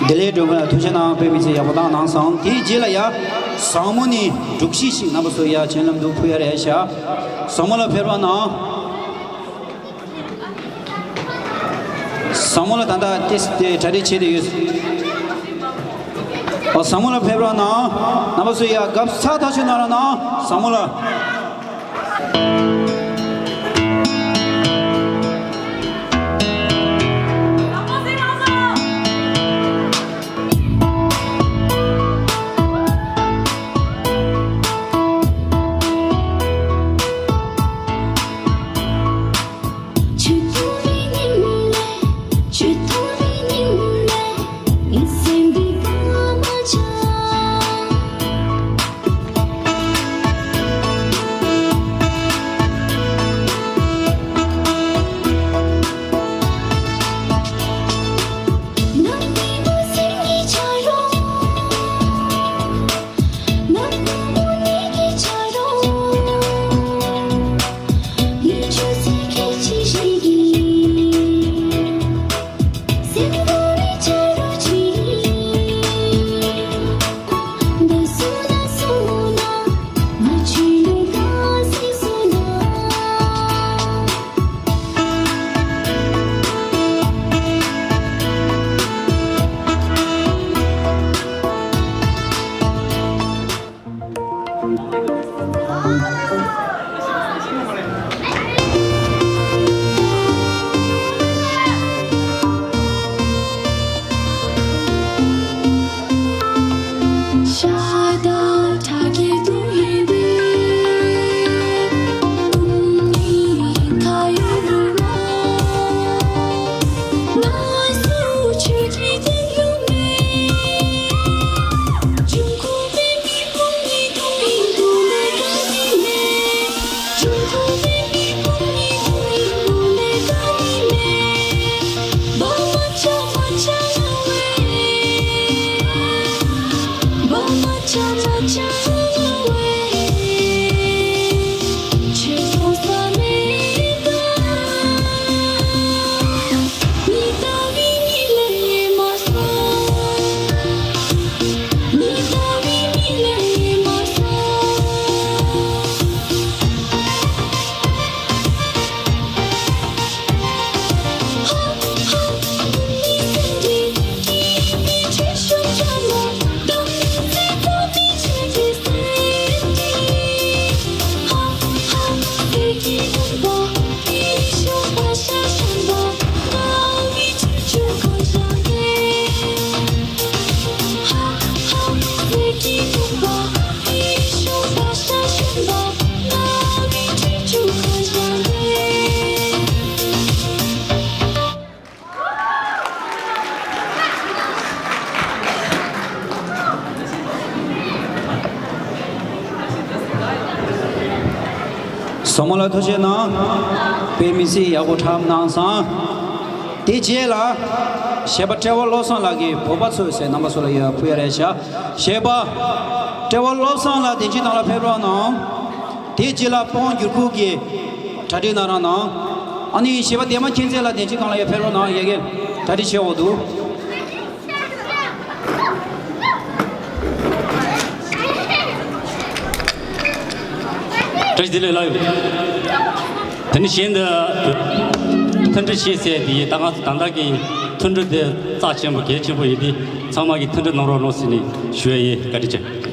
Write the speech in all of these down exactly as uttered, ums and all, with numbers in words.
བདེ་ལེགས་སྒྲོལ་མ་ལགས་ཐུགས་རྗེ་གནང་། དཔེ་མི་སྲིད་ཡག་པོ་བཏང་གནང་སོང་། དེའི་རྗེས་ལ་ཡ་བཟང་མོ་ནི་འབྲུག་གཞིས་ཤིག་རྣམ་པ་ཚོ་ཡ་མཆན་ལམ་དུ་ཕུལ་ཡ་རེད་ཤག་བཟང་མོ་ལ་ཕེབས་རོགས་གནང་། བཟང་མོ་ལ་ད་ལྟ་ཏེས་ཏེ་གྲ་སྒྲིག་བྱེད་དུ་ཡོད། ཨོ་བཟང་མོ་ལ་ཕེབས་རོགས་གནང་། རྣམ་པ་ཚོ་ཡ་དགའ་ཚ་ཐག་ཆོད་གནང་རོགས་གནང་། བཟང་མོ་ལ། བཟང་མོ་ལ་ཐུགས་རྗེ་གནང་། དཔེ་མི་སྲིད་ཡག་པོ་འཁྲབ་གནང་སོང་། དེ་རྗེས་ལ་གཞས་པ་བཀྲ་བྷ་བློ་བཟང་ལགས་ཀྱིས་བོད་པ་ཚོས་ཟེར་རྣམ་པ་ཚོ་ལ་ཡ་ཕུལ་ཡ་རེད་ཤག་གཞས་པ་བཀྲ་བྷ་བློ་བཟང་ལགས་དེ་ཅི་ནང་ལ་ཕེབས་རོགས་གནང་། དེ་རྗེས་ལ་སྤོང་འགྱུར་ཁུག་གིས་གྲ་སྒྲིག་གནང་རོགས་གནང་། ཨ་ནི་གཞས་པ་འདན་མ་མཁྱེན་བརྩེ་ལགས་དེ་ཅི་ནང་ལ་ཡ་ཕེབས་རོགས་གནང་། ཡ་གི་གྲ་སྒྲིག་བྱེད་འོག་ཏུ། བཀྲ་ཤིས་བདེ་ལེགས་ལགས་ཡོད། དེ་ནི་གཞན་དུ་མཐུན་སྒྲིལ་བྱེད་ཟེར་དེ་ཡིན། ད་ང་ཚོ་ད་ལྟ་གི་མཐུན་སྒྲིལ་དེ་རྩ་ཆེན་པོ་གལ་ཆེན་པོ་ཡིན་དུས་ཚང་མ་གིས་མཐུན་སྒྲིལ་གནང་རོགས་གནང་ཟེར་ནས་ཞུ་ཡ་ཡིན། བཀའ་དྲིན་ཆེ།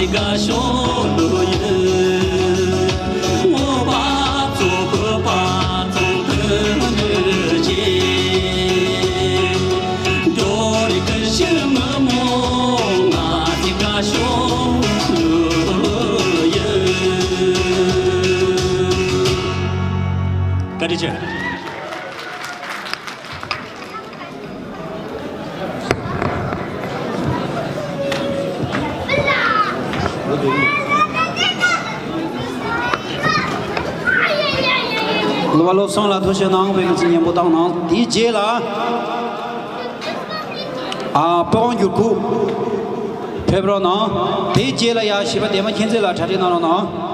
བཀའ་དྲིན་ཆེ། གླུ་བ་བློ་བཟང་ལགས་ཐུགས་རྗེ་གནང་། དཔེ་མི་སྲིད་སྙན་པོ་བཏང་གནང་། དེའི་རྗེས་ལ། ཨ། དཔའ་བོ་འགྱུར་ཁུག་ཕེབས་རོགས་གནང་། དེའི་རྗེས་ལ་ཡ་བྱིས་པ་འདན་མ་མཁྱེན་བརྩེ་ལགས་གྲ་སྒྲིག་གནང་རོགས་གནང་།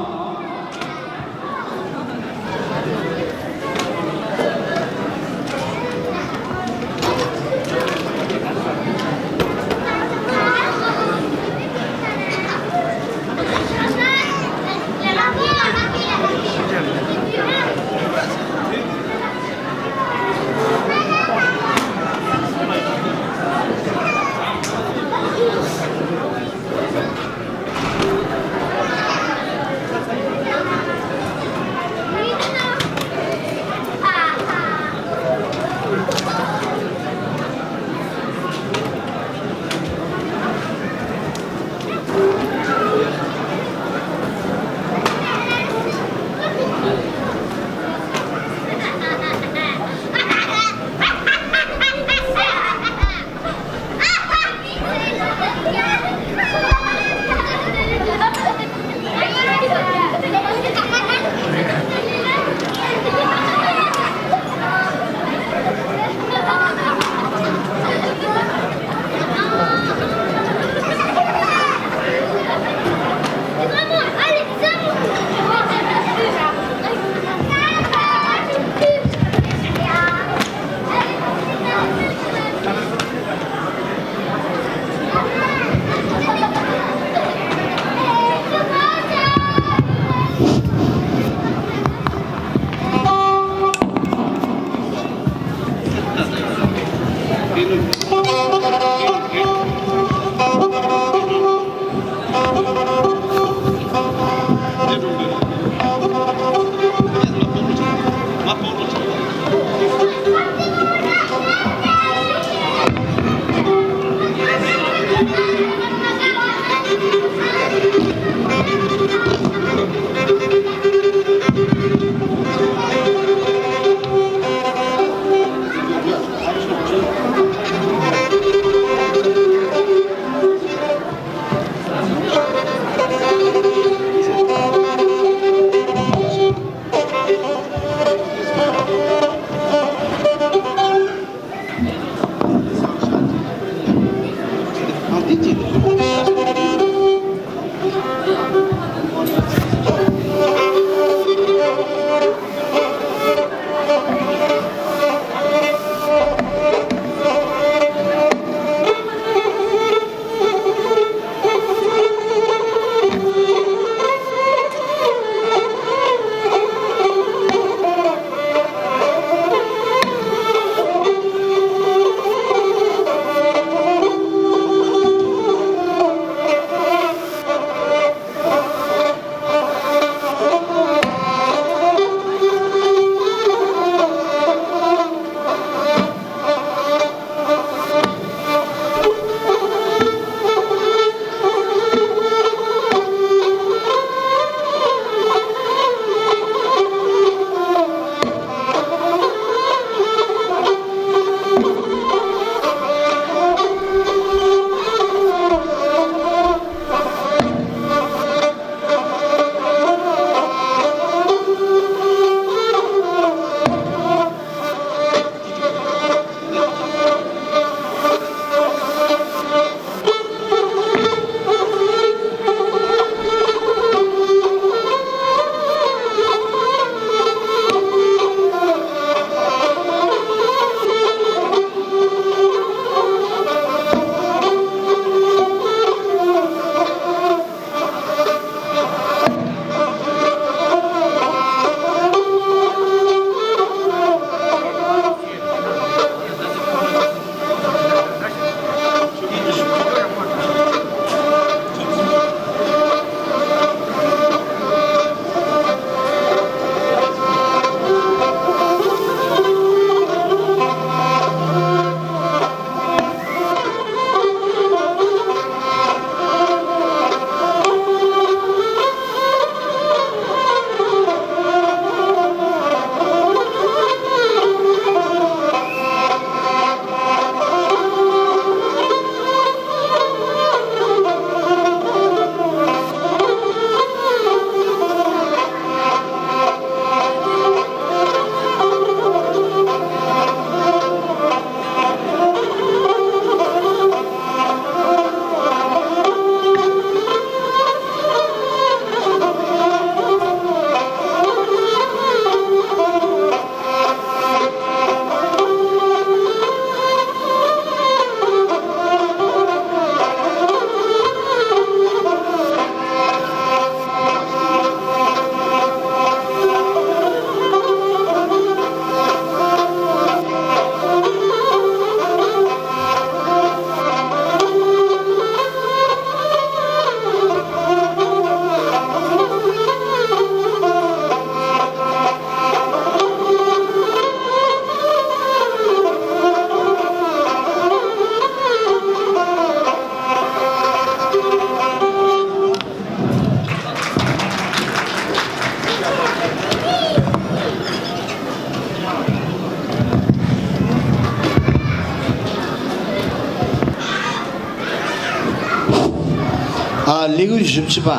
ལེའུ་བཞི་བཅུ་པ།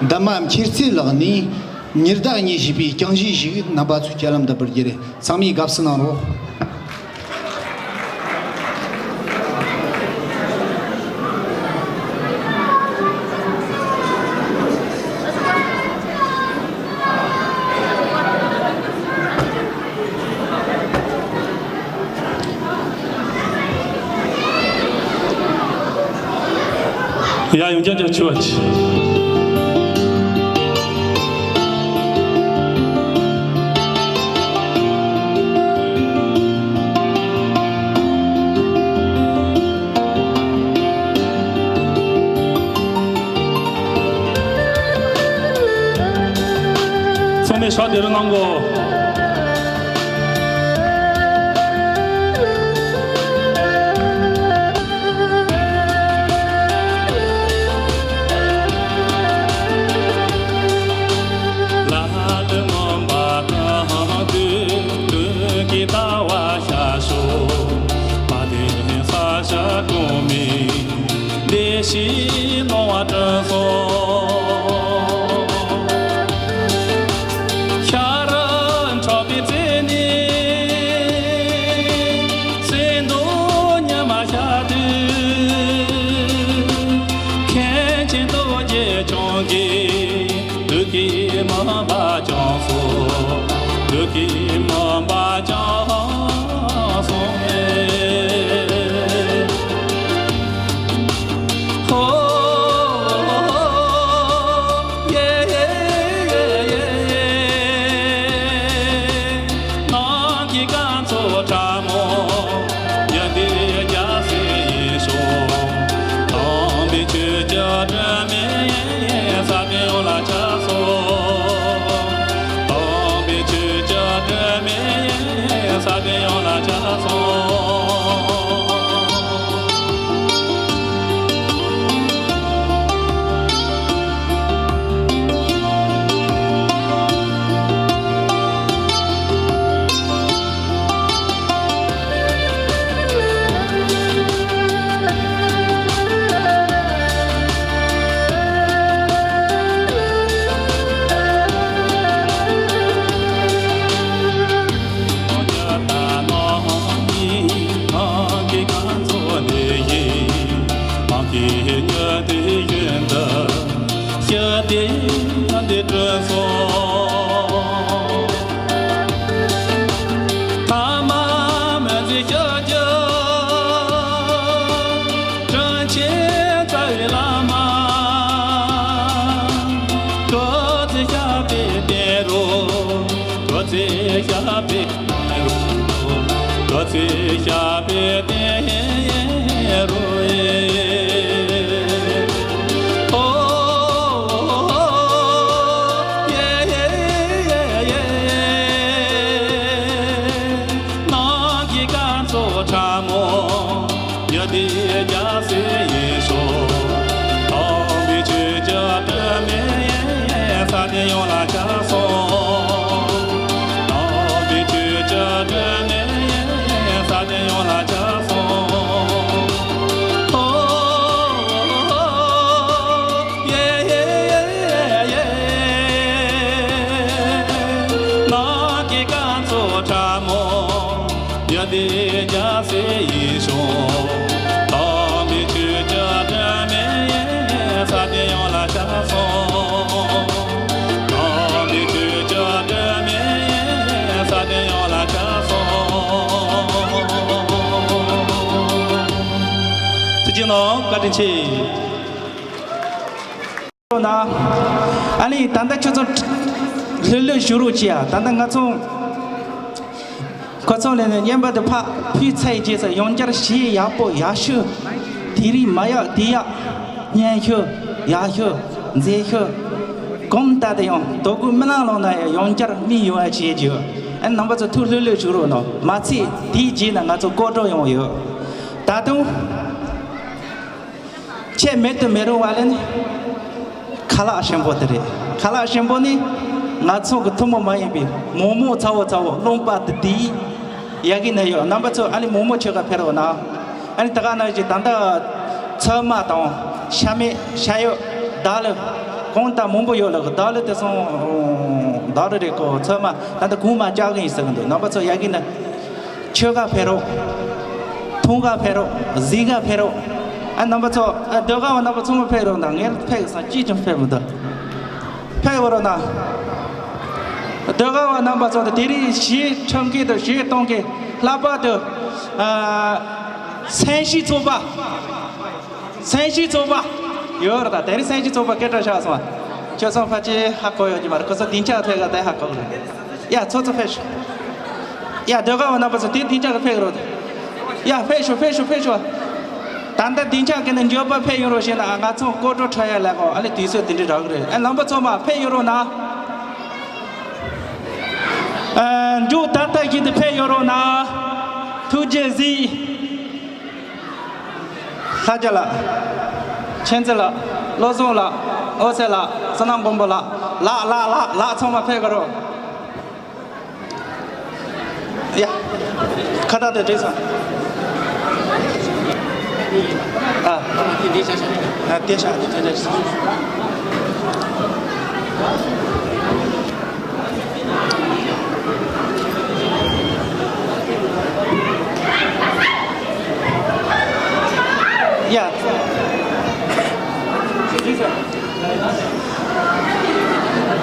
འདབ་མ་འཁྱེར་རྩེ་ལག་ནས། ཉི་ཟླ་གཉིས་བཞད་པའི་རྐྱང་གཞས་ཤིག་རྣམ་པ་ཚོས་སྤྱན་ལམ་དུ་འབུལ་རྒྱུ་རེད། ཚང་མས་དགའ་བསུ་གནང་རོགས། ཡ། ཡང་བསྐྱར་རྒྱ་ཆེ་བ་ཆེ། ཚང་མས་ཕྱག་དེ་རུ་གནང་གོ། ཐུགས་རྗེ་གནང་། བཀའ་དྲིན་ཆེ། ཨ་ནི་ད་ལྟ་ཁྱོད་ཚོ་ལྷོད་ལྷོད་བཞུགས་རོགས་གྱིས་ཡ། ད་ལྟ་ང་ཚོ་ཁོ་ཚོ་ལས་ནས་བརྙན་པར་དེ་ཕར་ཕུལ་ཚར་རྗེས་སུ་ཡང་བསྐྱར་གཞས་ཡག་པོ་ཡག་ཤོས། དེ་རིང་མ་ཡག་དེ་ཡག་སྙན་ཤོས་ཡག་ཤོས་མཛེས་ཤོས། གང་ལྟར་དུ་ཡང་དོ་དགོང་རྨི་ལམ་ལོག་ན་ཡང་ཡང་བསྐྱར་རྨི་ཡོང་བ་བྱེད་རྒྱུ། ཨ་ནི་རྣམ་པ་ཚོ་ཐུགས་ལྷོད་ལྷོད་བཞུགས་རོགས་གནང་། མ་ཚད་དེའི་རྗེས་ན་ང་ཚོ་སྐོར་བྲོ་ཡང་ཡོད། ད་དུང་ཆེས་མེད་དུ་མི་རུང་བ་ལ་ནི་ཁ་ལག་ཞིམ་པོ་དེ་རེད། ཁ་ལག་ཞིམ་པོ་ནི་ང་ཚོ་གི་ཐུན་མོང་མ་ཡིན་པའི་མོག་མོག་ཚ་བོ་ཚ་བོ་རློན་པ་དེ་དེའི་ཡ་གི་ན་ཡོད། རྣམ་པ་ཚོ་ཨ་ནི་མོག་མོག་མཆོད་ག་ཕེབས་རོགས་གནང་། ཨ་ནི་ད་ག་ནང་བཞིན་ད་ལྟ་ཚོད་མ་དང་ཤ་མེད་ཤ་ཡོད། བདག་ལ་གང་ལྟར་མང་པོ་ཡོད་ལ། བདག་ལ་དེ་སོང་བདག་ལ་རེད་གོ། ཚོད་མ་ད་ལྟ་གོང་མ་བཅག་གི་ཡིན་ཟེར་གི་འདུག་རྣམ་པ་ཚོ་ཡ་གི་ན། ཆོས་ག་ཕེབས་རོགས། འཐུང་ག་ཕེབས་རོགས། གཟིགས་ག་ཕེབས་རོགས། ཨ་རྣམ་པ་ཚོ། ཨ་ཟློས་གར་བ་རྣམ་པ་ཚང་མ་ཕེབས་རོགས་གནང་། ངས་ཕེབས་སང་ཅིས་ཀྱང་ཕེབས་མི་འདུག་ཕེབས་རོགས་གནང་། ཟློས་གར་བ་རྣམ་པ་ཚོ་དེ་རིང་གཞས་འཁྲབ་མཁན་དང་གཞས་གཏོང་མཁན། ལྷག་པར་དུ་ཨ་སེམས་ཤེས་ཚོགས་པ། སེམས་ཤེས་ཚོགས་པ་ཡོད་རེད། ད་དེ་རིང་སེམས་ཤེས་ཚོགས་པ་སྐད་གྲགས་ཆགས་སོང་བ། ཁྱོད་ཚོ་ཕལ་ཆེར་ཧ་གོ་ཡོད་ཀྱི་མ་རེད། ཁོ་ཚོ་སྡིངས་ཆ་ཐད་ཀ་དེ་ཧ་གོ་གི་རེད། ཡ་ཚོ་ཚོ་ཕེབས་ཤོག་ཡ་ཟློས་གར་བ་རྣམ་པ་ཚོ་དེ་སྡིངས་ཆ་ལ་ཕེབས་རོགས། ཡ་ཕེབས་ཤོག་ཕེབས་ཤོག་ཕེབས་ཤོག་ད་ལྟ་སྡིངས་ཆ་གི་ནས་མགྱོགས་པ་ཕེབས་ཡོང་རོགས་བྱས་ན། ང་ཚོ་སྐོར་བྲོ་འཁྲབ་ཡ་ལ་གོ། ཨ་ལེ་དུས་ཚོད་དེ་འདྲ་རག་གི་རེད། ཨ་རྣམ་པ་ཚོ་མ་ཕེབས་ཡོང་རོགས་གནང་། ཨ་མཇུག་ཏག་ཏག་བཞིན་དུ་ཕེབས་ཡོང་རོགས་གནང་། ཐུགས་རྗེ་གཟིགས། ལྷ་རྒྱལ་ལགས། མཁྱེན་བརྩེ་ལགས། བློ་བཟང་ལགས། ཨོ་སེ་ལགས། བསོད་ནམས་མགོན་པོ་ལགས། ལགས་ལགས་ལགས་ལགས། ཚང་མ་ཕེབས་དགོས་རོགས། ཡ། ཁ་བཏགས་དེ་བྲིས་སོང་། ཨ། ཨ་དེ་ཤ་དེ་དེ་དེ། ཡ།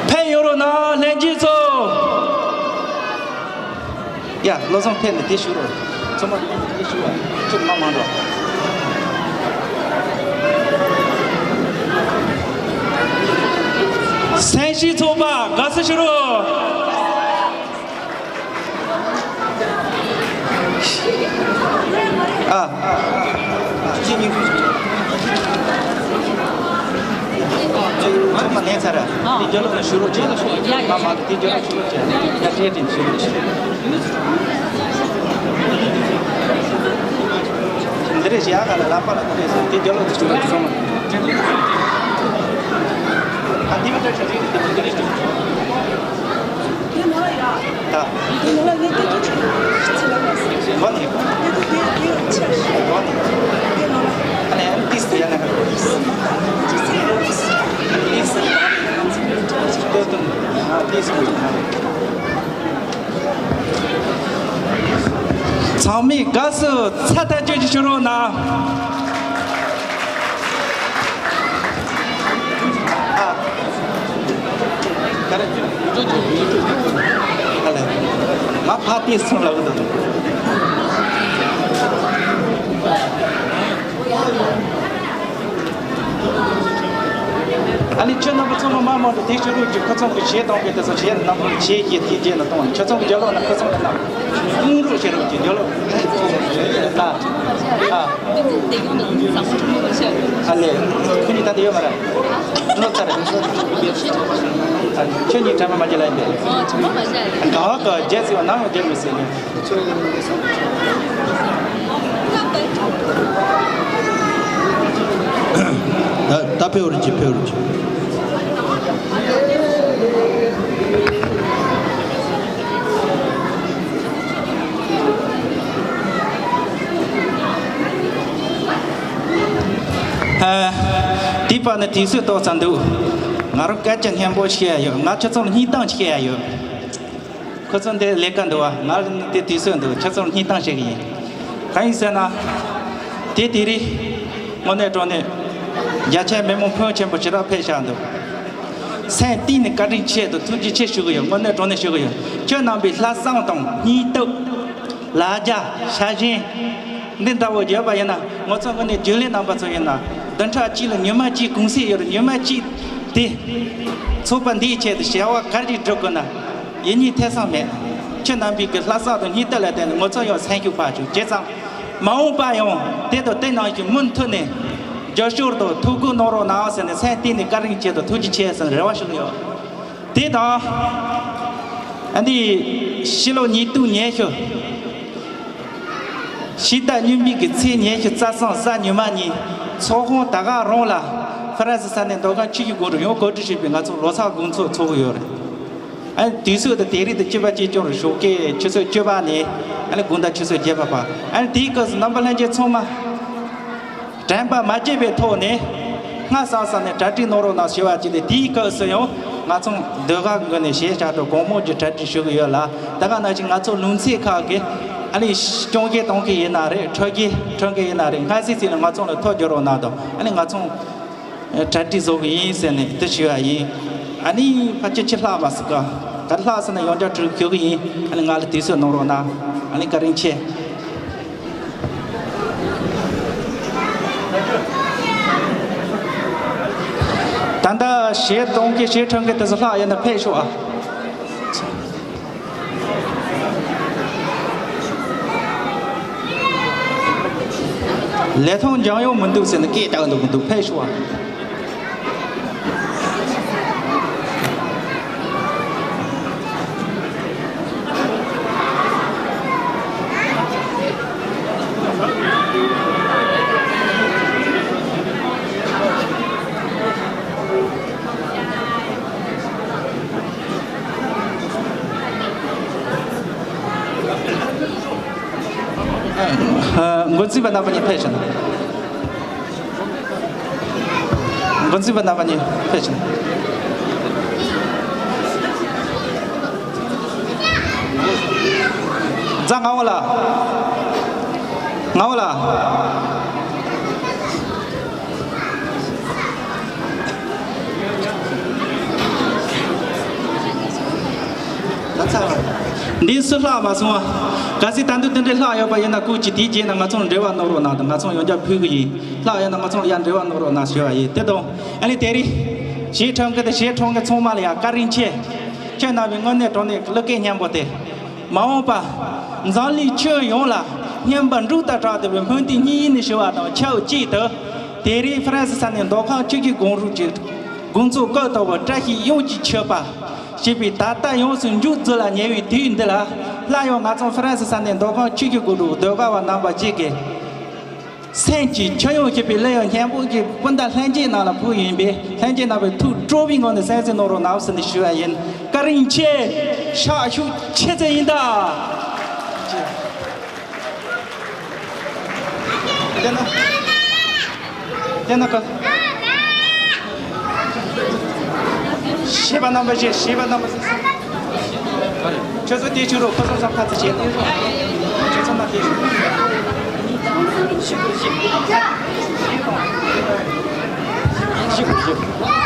ཕེབས་ཡོང་རོགས་གནང་། ལྷན་རྒྱས་ཚོ། ཡ། བློ་བཟང་ཕེབས་ནས་དེ་ཞུ་རོགས། ཚང་མ་དེ་ཞུ་བ། ཁྱོད་མ་མང་རོགས། སེམས་ཤེས་ཚོགས་པ་དགའ་བསུ་ཞུ་རོགས། ཨ། ཨ། ཨ། ཁྱེད་གཉིས་ཀྱིས། ཚང་མ་ལེན་ཚར་ར། དེ་རྒྱབ་ལོགས་ལ་ཞུ་རོགས་བྱེད། ཡ་ཡ། མ་མ་དེ་རྒྱབ་ལོགས་ཞུ་རོགས་བྱེད། ཡ་ཡ། ཡ་ཡ། དེ་ཞུ་རོགས་བྱེད། འདི་རེད་བཞག་ག་ལ་ལག་པ་ལ་འདི་རེད་ཟེར། དེ་རྒྱབ་ལོགས་དེ་ཞུ་རོགས་བྱེད། སོང་ལ། ཨ་འདི་མ་འདྲ་ཞིག་རེད། འདི་མ་འདི་རེད་ཞིག་ད། གོ་ནས། གོ་ནས། ཨ་ནི་ཨ་ནི་ཏིས་ཡ་ན་ག་ཏིས། ཏོ་ཏོ། ཨ་ཏིས་གོ་ཡ། ཚང་མས་དགའ་བསུ་ཚ་ཐག་ཆོད་ཅིག་ཞུ་རོགས་གནང་། ཨ། ག་རེ། ཨ་ལེ། ང་ཕ་དེ་སོང་ལབ་གི་འདུག་ཨ་ནི་ཁྱོད་རྣམ་པ་ཚང་མ་མ་མང་དུ་དེ་ཞུ་རོགས་ཀྱིས། ཁོ་ཚང་གི་གཞས་གཏོང་གི་དེ་ཚོ་གཞས་རྣམ་པ་གཞས་ཀྱི་དེ་རྗེས་ལ་གཏོང་། ཁྱོད་ཚང་གི་རྒྱབ་ལོགས་ན་ཁོ་ཚང་གི་རྣམ་དབུང་རོགས་བྱེད་རོགས་ཀྱིས། རྒྱབ་ལོགས་ལ་ཨ། ཨ་ལེ། ཁྱོད་གཉིས་ད་ལྟ་ཡོད་མ་རེད། འགྲོ་ཚར་རེད། ཨ། ཁྱོད་གཉིས་དྲན་པ་མ་བརྗེད་ལ་ཡིན་པས། ཨ། དྲན་པ་མ་བརྗེད་ལ་ཡིན་པས། ག་བ་ག་བརྗེད་ཟེར་བ་ནང་ལ་བརྗེད་མི་སྲིད་ནི། ད་ད་ཕེབས་རོགས་གྱིས། ཕེབས་རོགས་གྱིས། ཨ། དེའི་བར་ནས་དུས་ཚོད་ཏོག་ཙམ་འདུག་ང་རང་སྐད་ཆ་སྙན་པོ་བཤད་ཡ་ཡོད། ང་ཁྱོད་ཚོ་ལ་སྙིང་གཏམ་བཤད་ཡ་ཡོད། ཁོ་ཚོ་འདི་ལས་ཀ་འདུག་བ། ང་ལ་དེ་དུས་ཚོད་འདུག་ཁྱོད་ཚོར་སྙིང་གཏམ་བཤད་གི་ཡིན། གང་ཡིན་ཟེར་ན། དེ་དེ་རིང་དངོས་གནས་དྲང་གནས་རྒྱ་ཆེ་མི་མང་ཕོན་ཆེན་པོ་ཞེ་དྲག་ཕེབས་བཞག་འདུག་སེམས་གཏིང་ནས་བཀའ་དྲིན་ཆེ་དང་ཐུགས་རྗེ་ཆེ་ཞུ་གི་ཡོད། དངོས་གནས་དྲང་གནས་ཞུ་གི་ཡོད། ཁྱོད་རྣམ་པའི་ལྷག་བསམ་དང་སྙིང་སྟོབས། ལ་རྒྱ། ཤ་ཞེན། འདི་འདྲ་བོ་ཡོད་པ་ཡིན་ན། ང་ཚོ་དངོས་གནས་རྒྱུན་ལས་རྣམ་པ་ཚོ་ཡིན་ན། བདུན་ཕྲག་གཅིག་ལ་ཉི་མ་གཅིག་གུང་སེང་ཡོད་རེད། ཉི་མ་གཅིག་དེ་ཚོགས་པ་འདིའི་ཆེད་དུ་བྱ་བ་ག་རེ་སྒྲུབ་དགོས་ན། ཡིན་གཉིས་ཐེ་ཚོམ་མེད། ཁྱེད་རྣམ་པའི་གི་ལྷག་བསམ་དང་སྙིང་སྟོབས་ལ་བརྟེན་ནས་ང་ཚོ་ཡང་སེམས་ཤུགས་འཕར་བྱུང་། བྱས་ཙང་མ་འོངས་པ་ཡང་དེ་དང་དེ་ནང་བཞིན་མུ་མཐུད་ནས་རྒྱབ་སྐྱོར་དང་ཐུགས་ཁུར་གནང་རོགས་གནང་ཟེར་ནས་སེམས་གཏིང་ནས་བཀའ་དྲིན་ཆེ་དང་ཐུགས་རྗེ་ཆེ་ཟེར་ནས་རེ་བ་ཞུ་གི་ཡོད། དེ་དང་། ཨ་འདི་ཕྱི་ལོ་ཉིས་སྟོང་ཉི་ཤུ་ཕྱི་ཟླ་གཉིས་པའི་གི་ཚེས་ཉི་ཤུ་རྩ་གསུམ་གཟའ་ཉི་མ་ཉིན་ཚོགས་ཁང་ད་ག་རང་ལ་ཧྥ་རན་སི་ས་གནས་མདོ་ཁམས་ཆུ་བཞི་སྒང་དྲུག་ཡང་གོ་སྒྲིག་ཞུས་པའི་ང་ཚོ་ལོ་གསར་དགོང་ཚོགས་ཚོགས་ཀྱི་ཡོད་རེད། ཨ་ནི་དུས་ཚོད་དང་དེ་རིང་དང་གཅིག་པ་གཅིག་རྐྱང་རེད། ཞོགས་ཀས་ཆུ་ཚོད་བཅུ་པ་ནས་ཨ་ནི་དགོང་དག་ཆུ་ཚོད་བརྒྱད་པ་བར། ཨ་ནི་དེའི་སྐབས་སུ་རྣམ་པ་ལྷན་རྒྱས་ཚང་མ་དྲན་པ་མ་བརྗེད་པའི་ཐོག་ནས་ སྔ་ས་ས་ནས་གྲ་སྒྲིག་གནང་རོགས་གནང་ཞེས་པ་ཅིག་ལས། དེའི་སྐབས་སུ་ཡང་ང་ཚོ་ཟློས་གར་ངོས་ནས་གཞས་བཅར་འདྲ་དགོང་མོ་གི་གྲ་སྒྲིག་ཞུ་གི་ཡོད་ལ། ད་ག་ནང་བཞིན་ང་ཚོ་ལུང་ཚན་ཁག་གི་ཨ་ནི་སྐྱོན་བརྗོད་གཏོང་མཁན་ཡིན་ན་རེད། འཕྲོད་བརྒྱུད་འཕྲོད་མཁན་ཡིན་ན་རེད། སྔ་ས་ས་ནས་ང་ཚོ་ལ་ཐུགས་རྒྱུགས་རོགས་གནང་དང་། ཨ་ནི་ང་ཚོ་གྲ་སྒྲིག་བཟོ་གི་ཡིན་ཟེར་ནས་དེ་ཞུ་བ་ཡིན། ཨ་ནི་ཕལ་ཆེར་ཕྱི་ལྷག་མ་སྲིད་ཀ། ག་ལྷག་ཟེར་ན་ཡང་བསྐྱར་དྲི་ཞུ་གི་ཡིན། ཨ་ནི་ང་ལ་དུས་ཚོད་གནང་རོགས་གནང་། ཨ་ནི་བཀའ་དྲིན་ཆེ། ད་ལྟ་གཞས་གཏོང་མཁན་གཞས་འཁྲབ་མཁན་དེ་ཚོ་ལྷག་ཡོད་ན་ཕེབས་ཤོག་ཨ། ལས་ཐོག་འཇང་ཡོང་མི་འདུག་ཟེར་ནས་སྐད་བཏང་འདུག་མི་འདུག་ཕེབས་ཤོག་ཨ། འགོ་འཛིན་པ་རྣམ་པ་གཉིས་ཕེབས་ཤིག་འགོ་འཛིན་པ་རྣམ་པ་གཉིས་ཕེབས་ཤིག་རྫ་ང་བ་ལ། ང་བ་ལ། འདི་སུ་ལྷག་མ་སོང་བ། གལ་སྲིད་ད་དུང་དེ་འདྲའི་ལྷག་ཡོད་པ་ཡིན་ན་སྐུ་མཁྱེན། དེའི་རྗེས་ན་ང་ཚོ་ལ་འབྲེལ་བ་གནང་རོགས་གནང་དང་། ང་ཚོ་ཡང་བསྐྱར་ཕུལ་གི་ཡིན། ལྷག་ཡོད་ན་ང་ཚོ་ལ་ཡང་འབྲེལ་བ་གནང་རོགས་གནང་ཞུ་བ་ཡིན། དེ་དང་ཨ་ནི་དེ་རིང་གཞས་འཁྲབ་མཁན་དང་གཞས་འཁྲབ་མཁན་ཚང་མ་ལ་ཡང་བཀའ་དྲིན་ཆེ། ཁྱེད་རྣམ་པའི་དངོས་གནས་དྲང་གནས་ཀྱི་བློ་སྐྱེད་སྙན་པོ་དེ། མ་འོངས་པ་འཛམ་གླིང་ཁྱོན་ཡོངས་ལ་སྙན་པ་འབྲུག་ལྟར་གྲགས་བསྡད་པའི་སྨོན་འདུན་སྙིང་ནས་ཞུ་བ་དང་ཆབས་ཅིག་ཏུ། དེ་རིང་ཧྥ་རན་སི་ས་གནས་མདོ་ཁམས་ཆུ་བཞི་སྒང་དྲུག་གི་དགོན་ཚོགས་སྐབས་དང་པོ་བཀྲ་ཤིས་དབྱངས་ཀྱི་མཆོད་པ་ཞེས་པའི་ད་ལྟ་ཡོངས་སུ་མཇུག་རྫོགས་ལ་ཉེ་བའི་དུས་འདི་ལ། སླར་ཡང་ང་ཚོ་ཧྥ་རན་སི་ས་གནས་མདོ་ཁམས་ཆུ་བཞི་སྒང་དྲུག་ཟློས་གར་བ་རྣམ་པ་གཅིག་གིས། སེམས་ཀྱི་ཆོས་དབྱངས་ཞེས་པའི་གླུ་དབྱངས་སྙན་པོ་གི་སྤུན་ཟླ་ལྷན་རྒྱས་རྣམས་ལ་ཕུལ་ཡིན་པས། ལྷན་རྒྱས་རྣམ་པས་ཐུགས་སྤྲོ་བའི་ངང་ནས་གསན་གཟིགས་གནང་རོགས་གནང་ཟེར་ནས་ཞུ་བ་ཡིན། བཀའ་དྲིན་ཆེ། ཤག་ཤུགས་ཆེ་ཙམ་ཡིན་ད། དེ་ན། དེ་ན་ཀ། གཞས་པ་རྣམ་པ་བཞི། གཞས་པ་རྣམ་པ་བཞི། ཁྱོད་ཚོ་དེ་བྱུང་རོགས། ཁོ་ཚོ་ཚང་ཁ་ཚ་བྱེད་དང་། ཁྱོད་ཚོ་ན་དེ་བྱུང་། ཞིག་ཞིག་ཞིག་ཞིག